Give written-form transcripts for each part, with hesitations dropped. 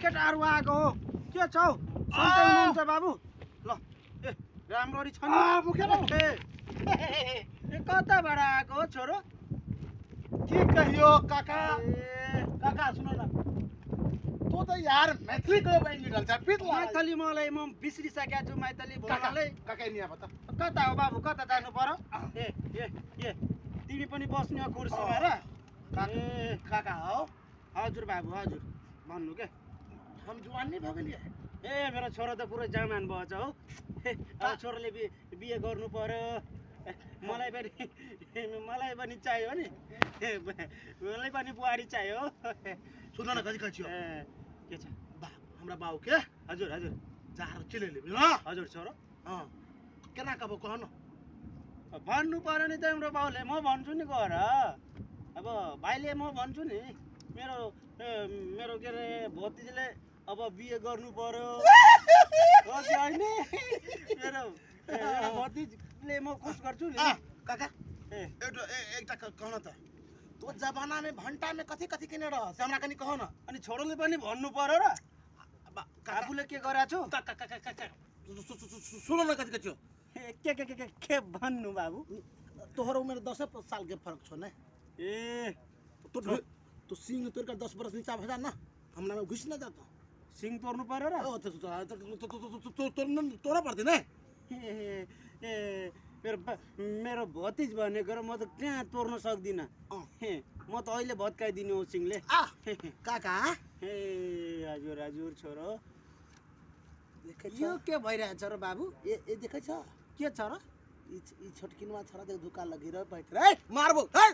केटाहरू आएको हो। के छ हौ, सन्चै हुनुहुन्छ बाबु? ल ए राम्ररी छ नि? ए कताबाट आएको हो छोरो? के कहियो काका, काका सुन न, तँ त यार मैथिली को बहिनी डल्छ पित। मैथिली मलाई म बिर्सिसकेको छु मैथिली बोल्नलाई। काका नि अब त कता हो बाबु, कता जानु पर्यो? ए ए ए तिमी पनि बस्ने हो कुर्सीमा र? ए काका हो? हजुर बाबु हजुर, भन्नु के? हम जुवान नै भयो नि। ए मेरो छोरो त पुरै जवान भएछ हो। अब छोरोले बिहे गर्नु पर्यो। मलाई पनि चाहियो नि, मलाई पनि बुहारी चाहियो। सुन न कति कति ए के छ बा, हमरा बाउ के? हजुर हजुर, जार चले ले बुझल? हजुर छोरो। अँ केना कहबो कह न? भन्नु पर्यो नि तिम्रो बाउले, म भन्छु नि गएर। अब भाइले म भन्छु नि, मेरो मेरो के अरे भतिजीले अब बिहे गर्नु पर्यो हो कि होइन? मेरो भतिजीले म खुस गर्छु नि। काका ए एउटा एकटा कह न त, तो जमाना में भण्टा में कथी कथी केने रह से हमरा कनि कह न। अनि छोरोले पनि भन्नु पर्यो र? आफूले के गरेको छु? सुन न कथी कथी हो। के के के के भन्नु बाबु? तोहर उमेर 10 साल के फरक छौ ने। ए तो सिंह तोड़ कर 10 बरस नीचा भजा न, हमरा में घुस न जाता। सिंह तोड्नु पर्यो र? तोड़ पर्दैन। ए मेरो मेरो भतिज भनेको र म त कहाँ तोड्न सक्दिनँ, म त अहिले भत्काइदिनु हो सिंहले। काका ए हजुर हजुर छोरो, यो के भइरहेछ र बाबु? ए ए देखै छ के छ र? यी छोटकिनुवा छोरा देख धोका लगिर बैठ रे मार्बो है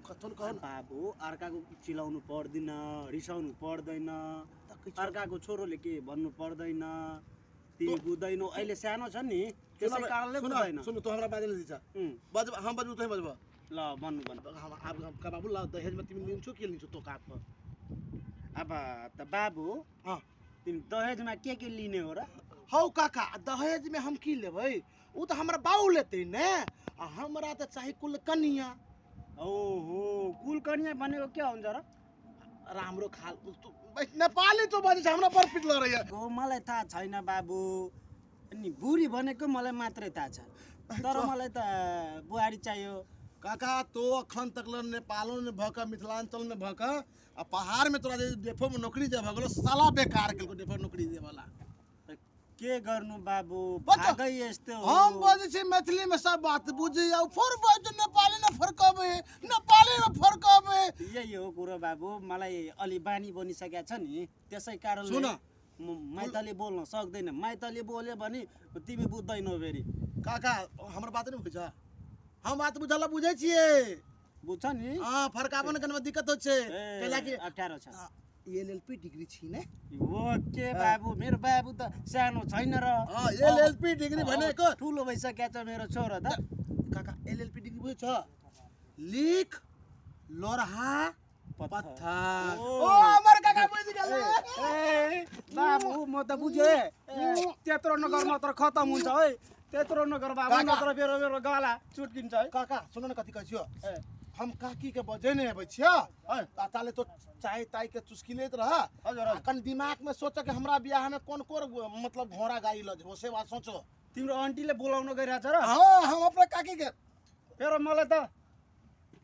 कथन कह न बाबु। अर्काको चिलाउनु पर्दैन, रिसाउनु पर्दैन, अर्काको छोरोले के भन्नु पर्दैन, तिमी बुझ्दैनौ, अहिले सानो छ नि त्यसै कारणले बुझ्दैन। सुन तो हमरा बाजले दिछ, बज हम बजबु तै बजब। ल भन्नु भन्नु। हम आब का बाबु ल दहेजमा तिमी लिन्छौ के लिन्छौ तो काप? अब त बाबु तिमी दहेजमा के लिने हो र? हौ काका दहेजमे हम की लेबै, उ त हमरा बाउ लेतै ने, आ हमरा त चाही कुल कनिया। ओहो कुल कनिया भनेको के हुन्छ र? राम्रो खाल नेपाली तो बाजै छ, हमरा बड़ पिट लरैया। हो मलाई थाहा छैन बाबु, अनि बुढी भनेको मलाई मात्रै थाहा छ, तर मलाई त बुहारी चाहियो। काका तो अखन तक ल नेपालो में भक मिथिलांचल में भक आ पहाड़ में तोरा डेफो में नौकरी जे भगलो साला बेकार केलको डेफो नौकरी दे वाला। के गर्नु बाबु, भागै यस्तो हो। हम बजै छी मैथिली में सब बात बुझी आ फोर बज नेपाली न फर्कबे, नेपाली में फर्कबे। यही हो कुरो बाबु, मलाई अलि बानी बनिसकेको छ नि त्यसै कारणले सुन म मैथिली बोल्न सक्दैन। मैथिली बोल्यो भने तिमी बुझ्दैनौ फेरि। काका हमर बात नै बुझ, हम बात बुझला बुझै छियै। बुझ्छ नि? हां फर्काबन कनमा दिक्कत होछ कैला कि अप्ठ्यारो छ। एलएलपी डिग्री छी ने? ओके बाबु, मेरो बाबु त सानो छैन र। एलएलपी डिग्री भनेको ठुलो भइसकेको छ मेरो छोरो त। काका एलएलपी डिग्री बुझ्छ? लिख लोरहा पत्थर। ओ हमर काका बुझि गेलै। ए बाबु म त बुझे, त्यत्रो नगर मात्र खतम हुन्छ है, त्यत्रो नगर बाबु, नत्र मेरो मेरो गला चुट्किन्छ है। काका सुन न कथि कहै छियौ, हम काकी के बजै नै अबै छियौ, ताले तो चाय ताय के चुस्की लेत रह। हजुर कन दिमाग में सोच के हमरा बियाह में कोन कोन मतलब घोड़ा गाड़ी ल जेबो से बात सोचो। तिम्रो आन्टीले बोलाउन गइरहेछ र? हां हम अपना काकी के। फेर मलाई त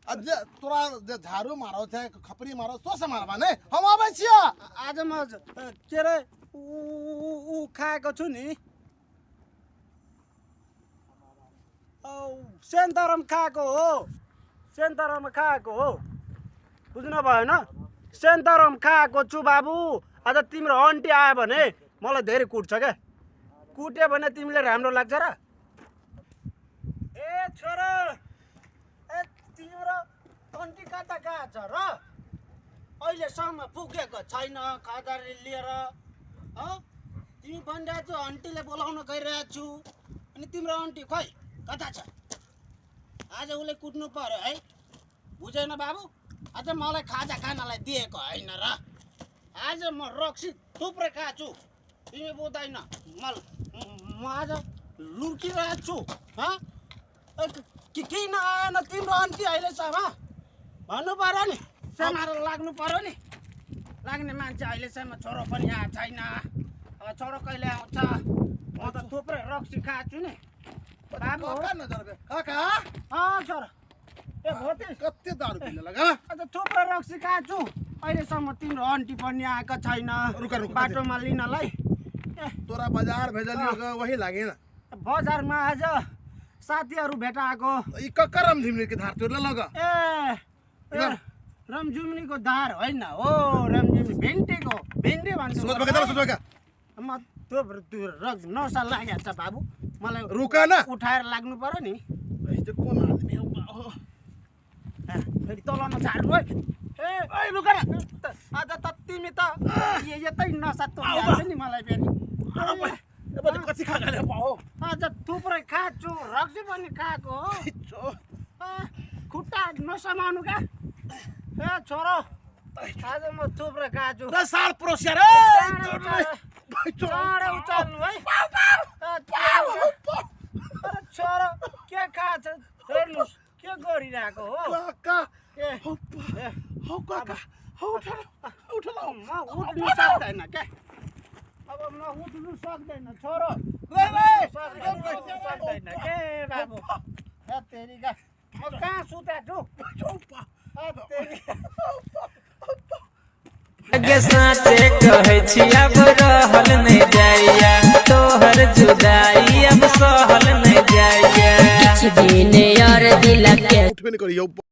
अब जे तोरा जे झाड़ू मारो छै खपरी मारो सो से मारबा नै, हम अबै छियौ। आज म के रे उ खाएको छु नि, औ सेन्तारम खाएको हो, सेन्तारम खाएको हो, बुझ्नु भएन? सेन्तारम खाएको छु बाबु। आज तिम्रो आन्टी आयो भने मलाई धेरै कुट्छ क्या, कुट्यो भने तिमीले राम्रो लाग्छ र? ए छोरो, ए तिम्रो आन्टी कता गएको छ र? अहिलेसम्म पुगेको छैन खदारी लिएर। तिमी भनिरहेको छु आन्टीले बोलाउन गइरहेको छु, अनि तिम्रो आन्टी खोइ कता छ? आज उसले कुट्नु पर्यो है, बुझेन बाबु? आज मलाई खाजा खानालाई दिएको होइन र, आज म रक्सी थुप्रै खान्छु, तिमी बुझ्दैन। म आज लुर्किरहेको छु। किन आएन तिम्रो आन्टी अहिलेसम्म? भन्नु पर्यो नि, समाएर लाग्नु पर्यो नि। लाग्ने मान्छे अहिलेसम्म छोरो पनि आएको छैन। अब छोरो कहिले आउँछ? म त थुप्रै रक्सी खाएको छु नि बाबु। काका नजर बे काका। अँ छोरो, ए भोते कति दारू पी लेलक हँ? अन्त थुप्रो रक्सी खाएको छु, अहिलेसम्म तिम्रो आन्टी पनि आएको छैन। रुक, रुक, बाटोमा लिनलाई। ए तोरा बजार भेजलियो ग वही लागे न। बजारमा आज साथीहरू भेटाएको। ई ककर रमझिमनी के धार तोड़ लेलक? ए ए, रमझुम्नीको धार होइन हो, रमझुम्नी भेन्टीको, भेन्टी भन्छु। सोच बका सोच बका। म त्यो त्यो रग नसा लागेको छ बाबु मलाई। रुक न। उठाएर लाग्नु पर्यो नि। ए, कोन आदमी हो हो? ए, फेरि तल नछाड्नु है। ए ए रुक न। अझ त तिमी त यतै नसा तोडिहाल्छ नि मलाई फेरि। ए बच्चा कति खा गेले पाओ? अझ थुप्रै खाएको छु, रक्सी पनि खाएको हो। खुट्टा नसमाउनु क्या। ए छोरो, आज म थुप्रै खाएको छु। रे साल परोसिया रे। चाँडै उचाल्नु है। अरे छोरो, के खाछ हेर्नुहोस्, के गरिरहेको हो? काका। ए हो हो काका, हो उठ उठ ल। म उठ्नु सक्दैन क्या, अब म उठ्नु सक्दैन छोरो। रे रे सक्दैन के बाबु। ए तेरिका, म कहाँ सुतेको छु? गे साँचे कहै छी अब रहल नहीं जाइया, तोहर जुदाई अब सहल नहीं जाइया। किछ दिन यार दिल के उठबे नहीं करियो।